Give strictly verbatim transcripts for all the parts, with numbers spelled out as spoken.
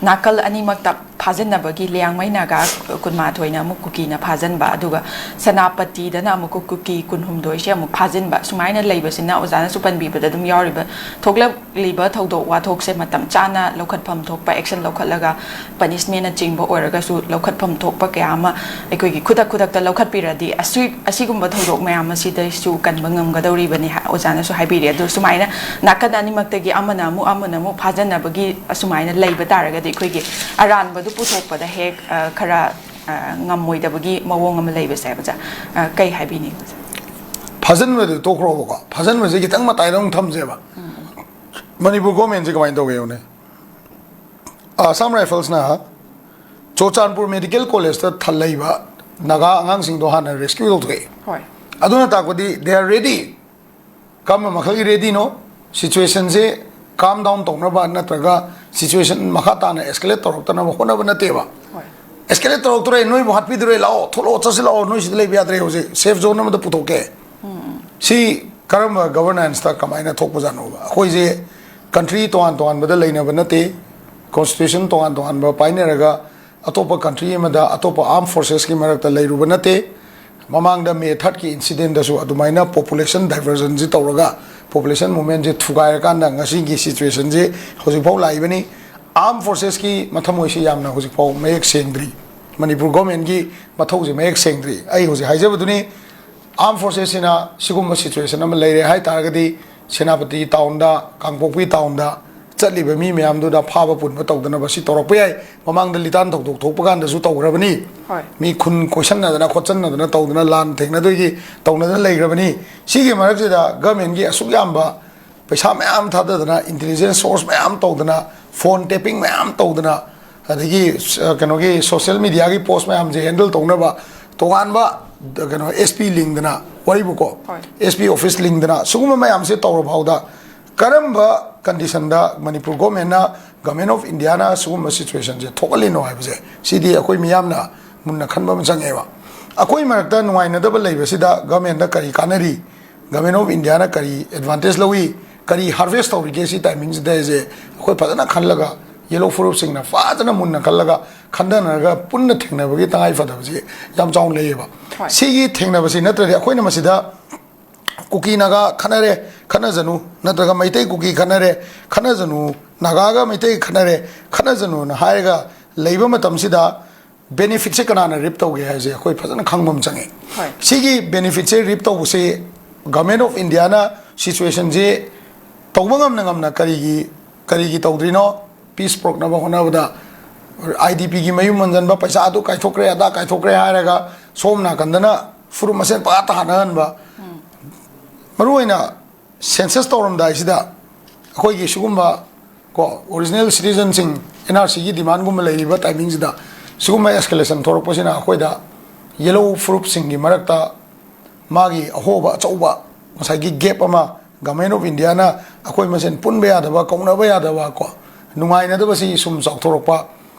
ꯅꯥꯀꯜ ꯑꯅꯤꯃꯛꯇ ꯐꯥꯖꯤꯟꯅꯕꯒꯤ ꯂꯤꯌꯥꯡꯃꯩ ꯅꯥꯒꯥ ꯀꯨꯟꯃꯥꯊꯣꯏꯅ ꯑꯃꯨꯛ ꯀꯨꯀꯤꯅ ꯐꯥꯖꯤꯟꯕ, ꯑꯗꯨꯒ ꯁꯦꯅꯥꯄꯇꯤꯗꯅ ꯑꯃꯨꯛ ꯀꯨ-, ꯀꯨꯀꯤ ꯀꯨꯟꯍꯨꯝꯗꯣꯏꯁꯦ ꯑꯃꯨꯛ ꯐꯥꯖꯤꯟꯕ, ꯁꯨꯃꯥꯏꯅ ꯂꯩꯕꯁꯤꯅ ꯑꯣꯖꯥꯅꯁꯨ ꯄꯟꯕꯤꯕꯗ ꯑꯗꯨꯝ ꯌꯥꯎꯔꯤꯕ, ꯊꯣꯛꯂꯛꯂꯤꯕ ꯊꯧꯗꯣꯛ ꯋꯥꯊꯣꯛꯁꯦ ꯃꯇꯝ ꯆꯥꯅ ꯂꯧꯈꯠꯐꯝ ꯊꯣꯛꯄ action ꯂꯧꯈꯠꯂꯒ, punishmentꯅꯆꯤꯡꯕ ꯑꯣꯏꯔꯒꯁꯨ ꯂꯧꯈꯠꯐꯝ ꯊꯣꯛꯄ ꯀꯌꯥ ꯑꯃ ꯑꯩꯈꯣꯏꯒꯤ ꯈꯨꯗꯛ ꯈꯨꯗꯛꯇ ꯂꯧꯈꯠꯄꯤꯔꯗꯤ ꯑꯁꯤ-, ꯑꯁꯤꯒꯨꯝꯕ ꯊꯧꯗꯣꯛ ꯃꯌꯥꯝ ꯑꯁꯤꯗꯩꯁꯨ ꯀꯟꯕ ꯉꯝꯒꯗꯧꯔꯤꯕꯅꯤ ꯍꯥꯏ-, ꯑꯣꯖꯥꯅꯁꯨ ꯍꯥꯏꯕꯤꯔꯤ꯫ ꯑꯗꯨ ꯁꯨꯃꯥꯏꯅ ꯅꯥꯀꯟ ꯑꯅꯤꯃꯛꯇꯒꯤ ꯑꯃꯅ ꯑꯃꯨꯛ ꯑꯃꯅ ꯑꯃꯨꯛ ꯐꯥꯖꯟꯅꯕꯒꯤ ꯑꯁꯨꯃꯥꯏꯅ ꯂꯩꯕ ꯇꯥꯔꯒꯗꯤ ꯑꯩꯈꯣꯏꯒꯤ ꯑꯔꯥꯟꯕꯗꯨ ꯄꯨꯊꯣꯛꯄꯗ ꯍꯦꯛ, ꯑ, ꯈꯔ, ꯑ, ꯉꯝꯃꯣꯏꯗꯕꯒꯤ ꯃꯑꯣꯡ ꯑꯃ ꯂꯩꯕꯁꯦ ꯑꯣꯖꯥ, ꯑ, ꯀꯩ ꯍꯥꯏꯕꯤꯅꯤ ꯑꯣꯖꯥ? ꯐꯥꯖꯟꯕꯗꯨ ꯇꯣꯛꯈ꯭ꯔꯣꯕꯀꯣ, ꯐꯥꯖꯟꯕꯁꯦ ꯈꯤꯇꯪ ꯃꯇꯥꯏꯗ ꯑꯃꯨꯛ ꯊꯝꯁꯦꯕ꯫ ꯃꯅꯤꯄꯨꯔ ꯒꯣꯔꯃꯦꯟꯁꯦ ꯀꯃꯥꯏꯅ ꯇꯧꯒꯦ ꯌꯦꯡꯉꯨꯅꯦ꯫ ꯑꯁꯥꯝ ꯔꯥꯏꯐꯜꯁꯅ ꯆꯨꯔꯆꯥꯟꯄꯨꯔ ꯃꯦꯗꯤꯀꯦꯜ ꯀꯣꯂꯦꯖꯇ ꯊꯜꯂꯛꯏꯕ ꯅꯥꯒꯥ ꯑꯉꯥꯡꯁꯤꯡꯗꯣ ꯍꯥꯟꯅ ꯔꯦꯁꯀ꯭ꯌꯨ ꯇꯧꯊꯣꯛꯑꯦ꯫ ꯍꯣꯏ꯫ ꯑꯗꯨꯅ ꯇꯥꯛꯄꯗꯤ they are ready꯫ ꯀꯔꯝꯕ ꯃꯈꯜꯒꯤ ꯔꯦꯗꯤꯅꯣ? ꯁꯤꯆꯨꯋꯦꯁꯟꯁꯦ ꯀꯥꯝ ꯗꯥꯎꯟ ꯇꯧꯅꯕ ꯅꯠꯇ꯭ꯔꯒ ꯁꯤꯆꯨꯋꯦꯁꯟ ꯃꯈꯥ ꯇꯥꯅ ꯑꯦꯁꯀꯦꯂꯦꯠ ꯇꯧꯔꯛꯇꯅꯕ ꯍꯣꯠꯅꯕ ꯅꯠꯇꯦꯕ꯫ ꯍꯣꯏ꯫ ꯑꯦꯁꯀꯦꯂꯦꯠ ꯇꯧꯔꯛꯇꯣꯔꯦ, ꯅꯣꯏꯕꯨ ꯍꯥꯠꯄꯤꯗꯣꯔꯦ, ꯂꯥꯛꯑꯣ, ꯊꯣꯛꯂꯛꯑꯣ, ꯆꯠꯁꯤ ꯂꯥꯛꯑꯣ, ꯅꯣꯏ ꯁꯤꯗ ꯂꯩꯕ ꯌꯥꯗ꯭ꯔꯦ, ꯍꯧꯖꯤꯛ ꯁꯦꯐ ꯖꯣꯟ ꯑꯃꯗ ꯄꯨꯊꯣꯛꯀꯦ꯫ ꯁꯤ ꯀꯔꯝꯕ ꯒꯕꯔꯅꯦꯟꯁꯇ ꯀꯃꯥꯏꯅ ꯊꯣꯛꯄꯖꯥꯠꯅꯣꯕ? ꯑꯩꯈꯣꯏꯁꯦ ꯀꯟꯇ꯭ꯔꯤ ꯇꯣꯉꯥꯟ ꯇꯣꯉꯥꯟꯕꯗ ꯂꯩꯅꯕ ꯅꯠꯇꯦ, ꯀꯣꯟꯁꯇꯤꯇ꯭ꯌꯨꯁꯟ ꯇꯣꯉꯥꯟ ꯇꯣꯉꯥꯟꯕ ꯄꯥꯏꯅꯔꯒ ꯑꯇꯣꯞꯄ ꯀꯟꯇ꯭ꯔꯤ ꯑꯃꯗ ꯑꯇꯣꯞꯄ ꯑꯥꯔꯝ ꯐꯣꯔꯁꯦꯁꯀꯤ ꯃꯔꯛꯇ ꯂꯩꯔꯨꯕ ꯅꯠꯇꯦ꯫ ꯃꯃꯥꯡꯗ ꯃꯦ ꯊꯥꯔꯠꯀꯤ ꯏꯟꯁꯤꯗꯦꯟꯗꯁꯨ ꯑꯗꯨꯃꯥꯏꯅ ꯄꯣꯄꯨꯂꯦꯁꯟ ꯗꯥꯏꯚꯔꯖꯟꯁꯤ ꯇꯧꯔꯒ ꯄꯣꯄꯨꯂꯦꯁꯟ ꯃꯨꯞꯃꯦꯟꯁꯤ ꯊꯨꯒꯥꯏꯔꯀꯥꯟꯗ ꯉꯁꯤꯒꯤ ꯁꯤꯆꯨꯋꯦꯁꯟꯁꯤ ꯍꯧꯖꯤꯛꯐꯥꯎ ꯂꯥꯛꯏꯕꯅꯤ꯫ ꯑꯥꯔꯝ ꯐꯣꯔꯁꯦꯁꯀꯤ ꯃꯊꯃꯣꯏꯁꯤ ꯌꯥꯝꯅ ꯍꯧꯖꯤꯛꯐꯥꯎ ꯃꯌꯦꯛ ꯁꯦꯡꯗ꯭ꯔꯤ꯫ ꯃꯅꯤꯄꯨꯔ ꯒꯣꯔꯃꯦꯟꯒꯤ ꯃꯊꯧꯁꯤ ꯃꯌꯦꯛ ꯁꯦꯡꯗ꯭ꯔꯤ꯫ ꯑꯩ ꯍꯧꯖꯤꯛ ꯍꯥꯏꯖꯕꯗꯨꯅꯤ, ꯑꯥꯔꯝ ꯐꯣꯔꯁꯦꯁꯁꯤꯅ ꯁꯤꯒꯨꯝꯕ ꯁꯤꯆꯨꯋꯦꯁꯟ ꯑꯃ ꯂꯩꯔꯦ ꯍꯥꯏ ꯇꯥꯔꯒꯗꯤ, ꯁꯦꯅꯥꯄꯇꯤ ꯇꯥꯎꯟꯗ, ꯀꯥꯡꯄꯣꯛꯄꯤ ꯇꯥꯎꯟꯗ ꯆꯠꯂꯤꯕ ꯃꯤ ꯃꯌꯥꯝꯗꯨꯗ ꯐꯥꯕ ꯄꯨꯟꯕ ꯇꯧꯗꯅꯕ ꯁꯤ ꯇꯧꯔꯛꯄ ꯌꯥꯏ꯫ ꯃꯃꯥꯡꯗ ꯂꯤꯇꯥꯟ ꯊꯧꯗꯣꯛ ꯊꯣꯛꯄ ꯀꯥꯟꯗꯁꯨ ꯇꯧꯈ꯭ꯔꯕꯅꯤ꯫ ꯍꯣꯏ꯫ ꯃꯤ ꯈꯨꯟ ꯀꯣꯏꯁꯟꯅꯗꯅ ꯈꯣꯠꯆꯟꯅꯗꯅ ꯇꯧꯗꯅ ꯂꯥꯟ ꯊꯦꯡꯅꯗꯣꯏꯒꯤ ꯇꯧꯅꯗꯅ ꯂꯩꯈ꯭ꯔꯕꯅꯤ꯫ ꯁꯤꯒꯤ ꯃꯔꯛꯁꯤꯗ ꯒꯃꯦꯟꯒꯤ ꯑꯁꯨꯛ ꯌꯥꯝꯕ ꯄꯩꯁꯥ ꯃꯌꯥꯝ ꯊꯥꯗꯗꯅ, ꯏꯟꯇꯦꯂꯤꯖꯦꯟꯁ ꯁꯣꯔꯁ ꯃꯌꯥꯝ ꯇꯧꯗꯅ, ꯐꯣꯟ ꯇꯦꯄꯤꯡ ꯃꯌꯥꯝ ꯇꯧꯗꯅ, ꯑꯗꯒꯤ, ꯑ, ꯀꯩꯅꯣꯒꯤ ꯁꯣꯁꯤꯌꯦꯜ ꯃꯤꯗꯤꯌꯥꯒꯤ ꯄꯣꯁ ꯃꯌꯥꯝꯁꯦ ꯍꯦꯟꯗꯜ ꯇꯧꯅꯕ ꯇꯣꯉꯥꯟꯕ, ꯀꯩꯅꯣ, ꯑꯦꯁ ꯄꯤ ꯂꯤꯡꯗꯅ, ꯋꯥꯔꯤꯕꯨꯀꯣ, ꯍꯣꯏ꯫ ꯑꯦꯁ ꯄꯤ ꯑꯣꯐꯤꯁ ꯂꯤꯡꯗꯅ, ꯁꯤꯒꯨꯝꯕ ꯃꯌꯥꯝꯁꯦ ꯇꯧꯔ ꯐꯥꯎꯗ ꯀꯔꯝꯕ ꯀꯟꯗꯤꯁꯟꯗ ꯃꯅꯤꯄꯨꯔ ꯒꯣꯔꯃꯦꯟꯅ, ꯒꯃꯦꯟ ꯑꯣꯐ ꯏꯟꯗꯤꯌꯥꯅ ꯁꯤꯒꯨꯝꯕ ꯁꯤꯆꯨꯋꯦꯁꯟꯁꯦ ꯊꯣꯛꯍꯜꯂꯤꯅꯣ ꯍꯥꯏꯕꯁꯦ, ꯁꯤꯗꯤ ꯑꯩꯈꯣꯏ ꯃꯤꯌꯥꯝꯅ ꯃꯨꯟꯅ ꯈꯟꯕ ꯑꯃ ꯆꯪꯉꯦꯕ꯫ ꯑꯩꯈꯣꯏ ꯃꯔꯛꯇ ꯅꯨꯡꯉꯥꯏꯅꯗꯕ ꯂꯩꯕꯁꯤꯗ ꯒꯃꯦꯟꯗ ꯀꯔꯤ ꯀꯥꯟꯅꯔꯤ? ꯒꯃꯦꯟ ꯑꯣꯐ ꯏꯟꯗꯤꯌꯥꯅ ꯀꯔꯤ ꯑꯦꯗꯚꯥꯟꯇꯦꯖ ꯂꯧꯏ? ꯀꯔꯤ ꯍꯥꯔꯚꯦꯁ ꯇꯧꯔꯤꯒꯦ ꯁꯤ ꯇꯥꯏꯃꯤꯡꯁꯤꯗ ꯍꯥꯏꯁꯦ ꯑꯩꯈꯣꯏ ꯐꯖꯅ ꯈꯜꯂꯒ ꯌꯦꯂꯣ ꯐꯨꯔꯨꯞꯁꯤꯡꯅ ꯐꯖꯅ ꯃꯨꯟꯅ ꯈꯜꯂꯒ ꯈꯟꯊꯅꯔꯒ ꯄꯨꯟꯅ ꯊꯦꯡꯅꯕꯒꯤ ꯇꯉꯥꯏ ꯐꯗꯕꯁꯤ ꯌꯥꯝ ꯆꯥꯎꯅ ꯂꯩꯌꯦꯕ꯫ ꯍꯣꯏ꯫ ꯁꯤꯒꯤ ꯊꯦꯡꯅꯕꯁꯤ ꯅꯠꯇ꯭ꯔꯗꯤ ꯑꯩꯈꯣꯏꯅ ꯃꯁꯤꯗ ꯀꯨꯀꯤ ꯅꯥꯒꯥ ꯈꯠꯅꯔꯦ, ꯈꯠꯅꯖꯅꯨ, ꯅꯠꯇ꯭ꯔꯒ ꯃꯩꯇꯩ ꯀꯨꯀꯤ ꯈꯠꯅꯔꯦ, ꯈꯠꯅꯖꯅꯨ, ꯅꯥꯒꯥꯒ ꯃꯩꯇꯩ ꯈꯠꯅꯔꯦ, ꯈꯠꯅꯖꯅꯨꯅ ꯍꯥꯏꯔꯒ ꯂꯩꯕ ꯃꯇꯝꯁꯤꯗ ꯕꯦꯅꯤꯐꯤꯠꯁꯦ ꯀꯅꯥꯅ ꯔꯤꯞ ꯇꯧꯒꯦ ꯍꯥꯏꯁꯦ ꯑꯩꯈꯣꯏ ꯐꯖꯅ ꯈꯪꯕ ꯑꯃ ꯆꯪꯉꯤ꯫ ꯍꯣꯏ꯫ ꯁꯤꯒꯤ ꯕꯦꯅꯤꯐꯤꯠꯁꯦ ꯔꯤꯞ ꯇꯧꯕꯁꯦ Government of India ꯅ ꯁꯤꯆꯨꯋꯦꯁꯟꯁꯤ ꯇꯧꯕ ꯉꯝꯅ ꯉꯝꯅ ꯀꯔꯤꯒꯤ ꯀꯔꯤꯒꯤ ꯇꯧꯗ꯭ꯔꯤꯅꯣ? ꯄꯤꯁ ꯄꯨꯔꯛꯅꯕ ꯍꯣꯠꯅꯕꯗ ꯑꯥꯏ ꯗꯤ ꯄꯤꯒꯤ ꯃꯌꯨꯝ ꯍꯟꯖꯟꯕ, ꯄꯩꯁꯥ ꯑꯗꯨ ꯀꯥꯏꯊꯣꯛꯈ꯭ꯔꯦ, ꯑꯗꯥ ꯀꯥꯏꯊꯣꯛꯈ꯭ꯔꯦ ꯍꯥꯏꯔꯒ ꯁꯣꯝ ꯅꯥꯀꯟꯗꯅ ꯐꯨꯔꯨꯞ ꯃꯁꯦꯟ ꯄꯥ ꯇꯥꯅꯍꯟꯕ꯫ ꯃꯔꯨꯑꯣꯏꯅ ꯁꯦꯟꯁꯁ ꯇꯧꯔꯝꯗꯥꯏꯁꯤꯗ ꯑꯩꯈꯣꯏꯒꯤ ꯁꯤꯒꯨꯝꯕ ꯀꯣ ꯑꯣꯔꯤꯖꯤꯅꯦꯜ ꯁꯤꯇꯤꯖꯟꯁꯤꯡ ꯑꯦꯟ ꯑꯥꯔ ꯁꯤꯒꯤ ꯗꯤꯃꯥꯟꯒꯨꯝꯕ ꯂꯩꯔꯤꯕ ꯇꯥꯏꯃꯤꯡꯁꯤꯗ ꯁꯤꯒꯨꯝꯕ ꯑꯦꯁꯀꯦꯂꯦꯁꯟ ꯊꯣꯔꯛꯄꯁꯤꯅ ꯑꯩꯈꯣꯏꯗ ꯌꯦꯂꯣ ꯐꯨꯔꯨꯞꯁꯤꯡꯒꯤ ꯃꯔꯛꯇ ꯃꯥꯒꯤ ꯑꯍꯣꯕ ꯑꯆꯧꯕ ꯉꯁꯥꯏꯒꯤ ꯒꯦꯞ ꯑꯃ Government of India ꯅ ꯑꯩꯈꯣꯏ ꯃꯁꯦꯟ ꯄꯨꯟꯕ ꯌꯥꯗꯕ, ꯀꯧꯅꯕ ꯌꯥꯗꯕ ꯀꯣ ꯅꯨꯡꯉꯥꯏꯅꯗꯕꯁꯤ ꯁꯨꯝ ꯆꯥꯎꯊꯣꯔꯛꯄ꯫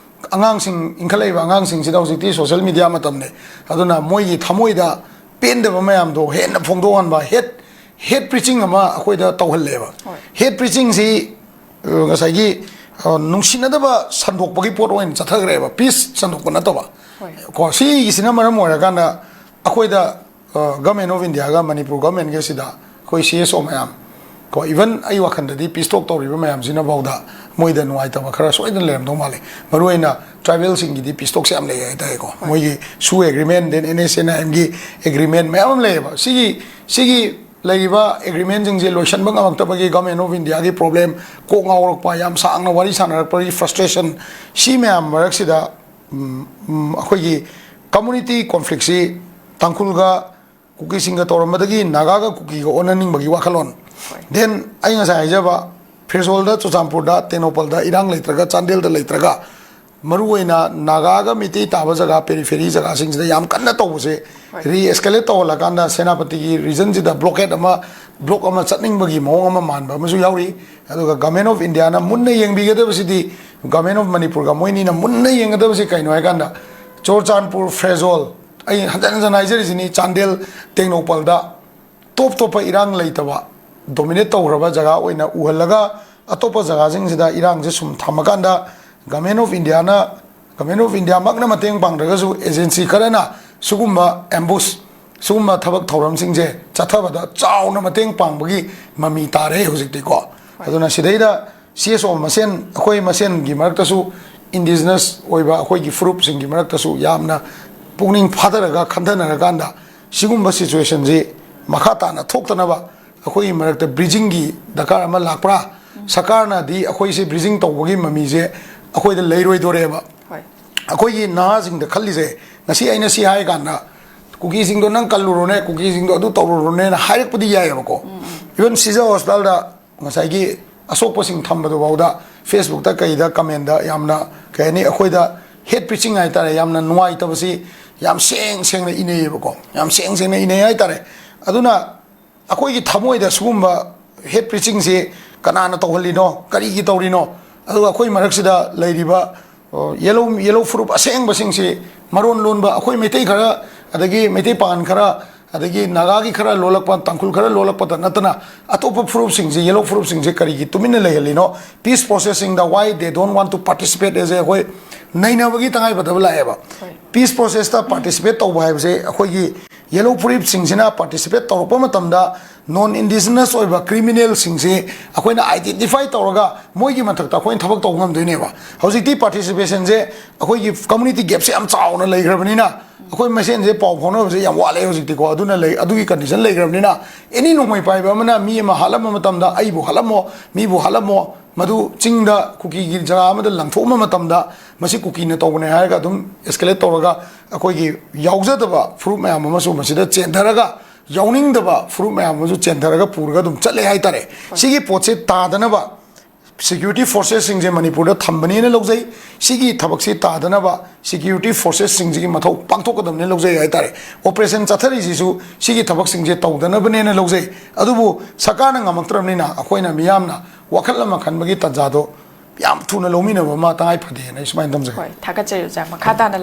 ꯑꯉꯥꯡꯁꯤꯡ, ꯏꯟꯈꯠꯂꯛꯏꯕ ꯑꯉꯥꯡꯁꯤꯡꯁꯤꯗ ꯍꯧꯖꯤꯛꯇꯤ ꯁꯣꯁꯦꯜ ꯃꯤꯗꯤꯌꯥ ꯃꯇꯝꯅꯤ꯫ ꯑꯗꯨꯅ ꯃꯣꯏꯒꯤ ꯊꯃꯣꯏꯗ ꯄꯦꯟꯗꯕ ꯃꯌꯥꯝꯗꯣ ꯍꯦꯟꯅ ꯐꯣꯡꯗꯣꯛꯍꯟꯕ, ꯍꯦꯠ ꯍꯦꯠ ꯄ꯭ꯔꯤꯆꯤꯡ ꯑꯃ ꯑꯩꯈꯣꯏꯗ ꯇꯧꯍꯜꯂꯦꯕ꯫ ꯍꯣꯏ꯫ ꯍꯦꯠ ꯄ꯭ꯔꯤꯆꯤꯡꯁꯤ ꯉꯁꯥꯏꯒꯤ ꯑ, ꯅꯨꯡꯁꯤꯅꯗꯕ ꯁꯟꯗꯣꯛꯄꯒꯤ ꯄꯣꯠ ꯑꯣꯏꯅ ꯆꯠꯊꯈ꯭ꯔꯦꯕ, ꯄꯤꯁ ꯁꯟꯗꯣꯛꯄ ꯅꯠꯇꯕ꯫ ꯍꯣꯏ꯫ ꯀꯣ ꯁꯤꯒꯤꯁꯤꯅ ꯃꯔꯝ ꯑꯣꯏꯔꯀꯥꯟꯗ ꯑꯩꯈꯣꯏꯗ Government of India ꯒ ꯃꯅꯤꯄꯨꯔ ꯒꯣꯔꯃꯦꯟꯒꯁꯤꯗ ꯑꯩꯈꯣꯏ ꯁꯤ ꯑꯦꯁ ꯑꯣ ꯃꯌꯥꯝ ꯀꯣ, ꯏꯚꯟ ꯑꯩ ꯋꯥꯈꯜꯗꯗꯤ ꯄꯤꯁ ꯇꯣꯛ ꯇꯧꯔꯤꯕ ꯃꯌꯥꯝꯁꯤꯅꯐꯥꯎꯗ ꯃꯣꯏꯗ ꯅꯨꯡꯉꯥꯏꯇꯕ ꯈꯔ ꯁꯣꯏꯗꯅ ꯂꯩꯔꯝꯗꯧ ꯃꯥꯜꯂꯤ꯫ ꯃꯔꯨꯑꯣꯏꯅ ꯇ꯭ꯔꯥꯏꯕꯦꯜꯁꯤꯡꯒꯤꯗꯤ ꯄꯤꯁ ꯇꯣꯛꯁꯦ ꯌꯥꯝ ꯂꯩ ꯍꯥꯏꯇꯥꯔꯦꯀꯣ꯫ ꯃꯣꯏꯒꯤ ꯁꯨ agreement, then N S N I ꯑꯦꯝꯒꯤ ꯑꯦꯒ꯭ꯔꯤꯃꯦꯟ ꯃꯌꯥꯝ ꯑꯃ ꯂꯩꯌꯦꯕ꯫ ꯁꯤꯒꯤ ꯁꯤꯒꯤ ꯂꯩꯔꯤꯕ ꯑꯦꯒ꯭ꯔꯤꯃꯦꯟꯁꯤꯡꯁꯦ ꯂꯣꯏꯁꯤꯟꯕ ꯉꯝꯃꯛꯇꯕꯒꯤ Government of India ꯒꯤ ꯄ꯭ꯔꯣꯕ꯭ꯂꯦꯝ, ꯀꯣꯛ ꯉꯥꯎꯔꯛꯄ, ꯌꯥꯝ ꯁꯥꯡꯅ ꯋꯥꯔꯤ ꯁꯥꯟꯅꯔꯛꯄꯒꯤ ꯐ꯭ꯔꯁꯇ꯭ꯔꯦꯁꯟ, ꯁꯤ ꯃꯌꯥꯝ ꯃꯔꯛꯁꯤꯗ ꯎꯝ, ꯎꯝ, ꯑꯩꯈꯣꯏꯒꯤ ꯀꯝꯃꯨꯅꯤꯇꯤ ꯀꯣꯟꯐ꯭ꯂꯤꯛꯁꯤ ꯇꯥꯡꯈꯨꯜꯒ ꯀꯨꯀꯤꯁꯤꯡꯒ ꯇꯧꯔꯝꯕꯗꯒꯤ ꯅꯥꯒꯥꯒ ꯀꯨꯀꯤꯒ ꯑꯣꯟꯅꯅꯤꯡꯕꯒꯤ ꯋꯥꯈꯜꯂꯣꯟ꯫ ꯗꯦꯟ ꯑꯩ ꯉꯁꯥꯏ ꯍꯥꯏꯖꯕ ꯐ꯭ꯔꯦꯖꯣꯜꯗ, ꯆꯨꯔꯆꯥꯟꯄꯨꯔꯗ, ꯇꯦꯡꯅꯧꯄꯜꯗ ꯏꯔꯥꯡ ꯂꯩꯇ꯭ꯔꯒ, ꯆꯥꯟꯗꯦꯜꯗ ꯂꯩꯇ꯭ꯔꯒ, ꯃꯔꯨꯑꯣꯏꯅ ꯅꯥꯒꯥꯒ ꯃꯤꯇꯩ ꯇꯥꯕ ꯖꯒꯥ, ꯄꯦꯔꯤꯐꯦꯔꯤ ꯖꯒꯥꯁꯤꯡꯁꯤꯗ ꯌꯥꯝ ꯀꯟꯅ ꯇꯧꯕꯁꯦ, ꯔꯤ ꯑꯦꯁꯀꯦꯂꯦꯠ ꯇꯧꯍꯜꯂꯀꯥꯟꯗ ꯁꯦꯅꯥꯄꯇꯤꯒꯤ ꯔꯤꯖꯟꯁꯤꯗ ꯕ꯭ꯂꯣꯀꯦꯠ ꯑꯃ, ꯕ꯭ꯂꯣꯛ ꯑꯃ ꯆꯠꯅꯤꯡꯕꯒꯤ ꯃꯑꯣꯡ ꯑꯃ ꯃꯥꯟꯕ ꯑꯃꯁꯨ ꯌꯥꯎꯔꯤ꯫ ꯑꯗꯨꯒ Government of India ꯅ ꯃꯨꯟꯅ ꯌꯦꯡꯕꯤꯒꯗꯕꯁꯤꯗꯤ, Government of ꯃꯅꯤꯄꯨꯔꯒ ꯃꯣꯏꯅꯤꯅ ꯃꯨꯟꯅ ꯌꯦꯡꯒꯗꯕꯁꯤ ꯀꯩꯅꯣ ꯍꯥꯏꯀꯥꯟꯗ, ꯆꯨꯔꯆꯥꯟꯄꯨꯔ ꯐ꯭ꯔꯦꯖꯣꯜ, ꯑꯩ ꯍꯟꯖꯟ ꯍꯟꯖꯟ ꯍꯥꯏꯖꯔꯤꯁꯤꯅꯤ, ꯆꯥꯟꯗꯦꯜ, ꯇꯦꯡꯅꯧꯄꯜꯗ ꯇꯣꯞ ꯇꯣꯞꯄ ꯏꯔꯥꯡ ꯂꯩꯇꯕ, ꯗꯣꯃꯤꯅꯦꯠ ꯇꯧꯈ꯭ꯔꯕ ꯖꯒꯥ ꯑꯣꯏꯅ ꯎꯍꯜꯂꯒ, ꯑꯇꯣꯞꯄ ꯖꯒꯥꯁꯤꯡꯁꯤꯗ ꯏꯔꯥꯡꯁꯦ ꯁꯨꯝ ꯊꯝꯃꯀꯥꯟꯗ Government of Indiaꯅ, Government of Indiaꯃꯛꯅ ꯃꯇꯦꯡ ꯄꯥꯡꯗ꯭ꯔꯒꯁꯨ agency ꯈꯔꯅ ꯁꯤꯒꯨꯝꯕ ambush, ꯁꯤꯒꯨꯝꯕ ꯊꯕꯛ ꯊꯧꯔꯝꯁꯤꯡꯁꯦ ꯆꯠꯊꯕꯗ ꯆꯥꯎꯅ ꯃꯇꯦꯡ ꯄꯥꯡꯕꯒꯤ ꯃꯃꯤ ꯇꯥꯔꯦ ꯍꯧꯖꯤꯛꯇꯤꯀꯣ꯫ ꯑꯗꯨꯅ ꯁꯤꯗꯩꯗ C S O ꯃꯁꯦꯟ, ꯑꯩꯈꯣꯏ ꯃꯁꯦꯟꯒꯤ ꯃꯔꯛꯇꯁꯨ, indigenous ꯑꯣꯏꯕ ꯑꯩꯈꯣꯏꯒꯤ ꯐꯨꯔꯨꯞꯁꯤꯡꯒꯤ ꯃꯔꯛꯇꯁꯨ ꯌꯥꯝꯅ ꯄꯨꯛꯅꯤꯡ ꯐꯥꯊꯔꯒ ꯈꯟꯊꯅꯔꯀꯥꯟꯗ ꯁꯤꯒꯨꯝꯕ situationꯁꯤ ꯃꯈꯥ ꯇꯥꯅ ꯊꯣꯛꯇꯅꯕ ꯑꯩꯈꯣꯏꯒꯤ ꯃꯔꯛꯇ bridgingꯒꯤ ꯗꯔꯀꯥꯔ ꯑꯃ ꯂꯥꯛꯄ꯭ꯔꯥ? ꯁꯔꯀꯥꯔꯅꯗꯤ ꯑꯩꯈꯣꯏꯁꯦ bridging ꯇꯧꯕꯒꯤ ꯃꯃꯤꯁꯦ ꯑꯩꯈꯣꯏꯗ ꯂꯩꯔꯣꯏꯗꯣꯔꯦꯕ꯫ ꯑꯩꯈꯣꯏꯒꯤ ꯅꯍꯥꯁꯤꯡꯗ ꯈꯜꯂꯤꯁꯦ, ꯉꯁꯤ ꯑꯩꯅ ꯁꯤ ꯍꯥꯏ ꯀꯥꯟꯗ, "ꯀꯨꯀꯤꯁꯤꯡꯗꯣ ꯅꯪ ꯀꯜꯂꯨꯔꯣꯅꯦ, ꯀꯨꯀꯤꯁꯤꯡꯗꯣ ꯑꯗꯨ ꯇꯧꯔꯨꯔꯣꯅꯦꯅ" ꯍꯥꯏꯔꯛꯄꯗꯤ ꯌꯥꯏꯑꯕꯀꯣ꯫ Even ꯁꯤꯖ ꯍꯣꯁꯄꯤꯇꯥꯜꯗ ꯉꯁꯥꯏꯒꯤ ꯑꯁꯣꯛꯄꯁꯤꯡ ꯊꯝꯕꯗꯨꯐꯥꯎꯗ Facebookꯇ ꯀꯩꯗ commentꯗ ꯌꯥꯝꯅ, ꯀꯩ ꯍꯥꯏꯅꯤ, ꯑꯩꯈꯣꯏꯗ hate preaching ꯍꯥꯏꯇꯥꯔꯦ, ꯌꯥꯝꯅ ꯅꯨꯡꯉꯥꯏꯇꯕꯁꯤ ꯌꯥꯝ ꯁꯦꯡ ꯁꯦꯡꯅ ꯏꯅꯩꯌꯦꯕꯀꯣ, ꯌꯥꯝ ꯁꯦꯡ ꯁꯦꯡꯅ ꯏꯅꯩ ꯍꯥꯏꯇꯥꯔꯦ꯫ ꯑꯗꯨꯅ ꯑꯩꯈꯣꯏꯒꯤ ꯊꯃꯣꯏꯗ ꯁꯤꯒꯨꯝꯕ hate preachingꯁꯤ ꯀꯅꯥꯅ ꯇꯧꯍꯜꯂꯤꯅꯣ, ꯀꯔꯤꯒꯤ ꯇꯧꯔꯤꯅꯣ? ꯑꯗꯨꯒ ꯑꯩꯈꯣꯏ ꯃꯔꯛꯁꯤꯗ ꯂꯩꯔꯤꯕ, ꯑꯣ, yellow, yellow ꯐꯨꯔꯨꯞ ꯑꯁꯦꯡꯕꯁꯤꯡꯁꯤ, ꯃꯔꯣꯟ ꯂꯣꯟꯕ ꯑꯩꯈꯣꯏ ꯃꯩꯇꯩ ꯈꯔ, ꯑꯗꯒꯤ ꯃꯩꯇꯩ ꯄꯥꯉꯟ ꯈꯔ, ꯑꯗꯒꯤ ꯅꯥꯒꯥꯒꯤ ꯈꯔ ꯂꯣꯜꯂꯛꯄ, ꯇꯥꯡꯈꯨꯜ ꯈꯔ ꯂꯣꯜꯂꯛꯄꯗ ꯅꯠꯇꯅ ꯑꯇꯣꯞꯄ ꯐꯨꯔꯨꯞꯁꯤꯡꯁꯤ, yellow ꯐꯨꯔꯨꯞꯁꯤꯡꯁꯤ ꯀꯔꯤꯒꯤ ꯇꯨꯃꯤꯟꯅ ꯂꯩꯍꯜꯂꯤꯅꯣ? Peace processꯁꯤꯡꯗ why they don't want to participate ꯍꯥꯏꯁꯦ ꯑꯩꯈꯣꯏ ꯅꯩꯅꯕꯒꯤ ꯇꯉꯥꯏꯐꯗꯕ ꯂꯥꯛꯑꯦꯕ꯫ Peace processꯇ participate ꯇꯧꯕ ꯍꯥꯏꯕꯁꯦ ꯑꯩꯈꯣꯏꯒꯤ yellow ꯐꯨꯔꯨꯞꯁꯤꯡꯁꯤꯅ participate ꯇꯧꯔꯛꯄ ꯃꯇꯝꯗ non indigenous ꯑꯣꯏꯕ criminalꯁꯤꯡꯁꯤ ꯑꯩꯈꯣꯏꯅ identify ꯇꯧꯔꯒ ꯃꯣꯏꯒꯤ ꯃꯊꯛꯇ ꯑꯩꯈꯣꯏꯅ ꯊꯕꯛ ꯇꯧꯕ ꯉꯝꯗꯣꯏꯅꯦꯕ꯫ ꯍꯧꯖꯤꯛꯇꯤ participation ꯁꯦ, ꯑꯩꯈꯣꯏꯒꯤ community gap ꯁꯦ ꯌꯥꯝ ꯆꯥꯎꯅ ꯂꯩꯈ꯭ꯔꯕꯅꯤꯅ ꯑꯩꯈꯣꯏ ꯃꯁꯦꯟꯁꯦ ꯄꯥꯎ ꯐꯥꯎꯅꯕꯁꯦ ꯌꯥꯝ ꯋꯥꯠꯂꯦ ꯍꯧꯖꯤꯛꯇꯤꯀꯣ꯫ ꯑꯗꯨꯅ ꯂꯩ, ꯑꯗꯨꯒꯤ condition ꯂꯩꯈ꯭ꯔꯕꯅꯤꯅ, any ꯅꯣꯡꯃꯩ ꯄꯥꯏꯕ ꯑꯃꯅ ꯃꯤ ꯑꯃ ꯍꯥꯠꯂꯝꯕ ꯃꯇꯝꯗ, "ꯑꯩꯕꯨ ꯍꯥꯠꯂꯝꯃꯣ, ꯃꯤꯕꯨ ꯍꯥꯠꯂꯝꯃꯣ", ꯃꯗꯨ ꯆꯤꯡꯗ ꯀꯨꯀꯤꯒꯤ ꯖꯒꯥ ꯑꯃꯗ ꯂꯪꯊꯣꯛꯑꯝꯕ ꯃꯇꯝꯗ, "ꯃꯁꯤ ꯀꯨꯀꯤꯅ ꯇꯧꯕꯅꯦ" ꯍꯥꯏꯔꯒ ꯑꯗꯨꯝ escalate ꯇꯧꯔꯒ, ꯑꯩꯈꯣꯏꯒꯤ ꯌꯥꯎꯖꯗꯕ ꯐꯨꯔꯨꯞ ꯃꯌꯥꯝ ꯑꯃꯁꯨ ꯃꯁꯤꯗ ꯆꯦꯟꯊꯔꯒ, ꯌꯥꯎꯅꯤꯡꯗꯕ ꯐꯨꯔꯨꯞ ꯃꯌꯥꯝ ꯑꯃꯁꯨ ꯆꯦꯟꯊꯔꯒ ꯄꯨꯔꯒ ꯑꯗꯨꯝ ꯆꯠꯂꯦ ꯍꯥꯏꯇꯥꯔꯦ꯫ ꯁꯤꯒꯤ ꯄꯣꯠꯁꯦ ꯇꯥꯗꯅꯕ security forcesꯁꯤꯡꯁꯦ ꯃꯅꯤꯄꯨꯔꯗ ꯊꯝꯕꯅꯦꯅ ꯂꯧꯖꯩ꯫ ꯁꯤꯒꯤ ꯊꯕꯛꯁꯤ ꯇꯥꯗꯅꯕ security forcesꯁꯤꯡꯁꯤꯒꯤ ꯃꯊꯧ ꯄꯥꯡꯊꯣꯛꯀꯗꯕꯅꯦꯅ ꯂꯧꯖꯩ ꯍꯥꯏꯇꯥꯔꯦ꯫ Operation ꯆꯠꯊꯔꯤꯁꯤꯁꯨ ꯁꯤꯒꯤ ꯊꯕꯛꯁꯤꯡꯁꯦ ꯇꯧꯗꯅꯕꯅꯦꯅ ꯂꯧꯖꯩ꯫ ꯑꯗꯨꯕꯨ ꯁꯔꯀꯥꯔꯅ ꯉꯝꯃꯛꯇ꯭ꯔꯕꯅꯤꯅ ꯑꯩꯈꯣꯏꯅ ꯃꯤꯌꯥꯝꯅ ꯋꯥꯈꯜ ꯑꯃ ꯈꯟꯕꯒꯤ ꯇꯥꯟꯖꯥꯗꯣ ꯌꯥꯝ ꯊꯨꯅ ꯂꯧꯃꯤꯟꯅꯕ ꯑꯃ ꯇꯉꯥꯏ ꯐꯗꯦꯅ ꯑꯩ ꯁꯨꯃꯥꯏꯅ ꯊꯝꯖꯒꯦ꯫ ꯍꯣꯏ, ꯊꯥꯒꯠꯆꯔꯤ ꯑꯣꯖꯥ꯫ ꯃꯈꯥ ꯇꯥꯅ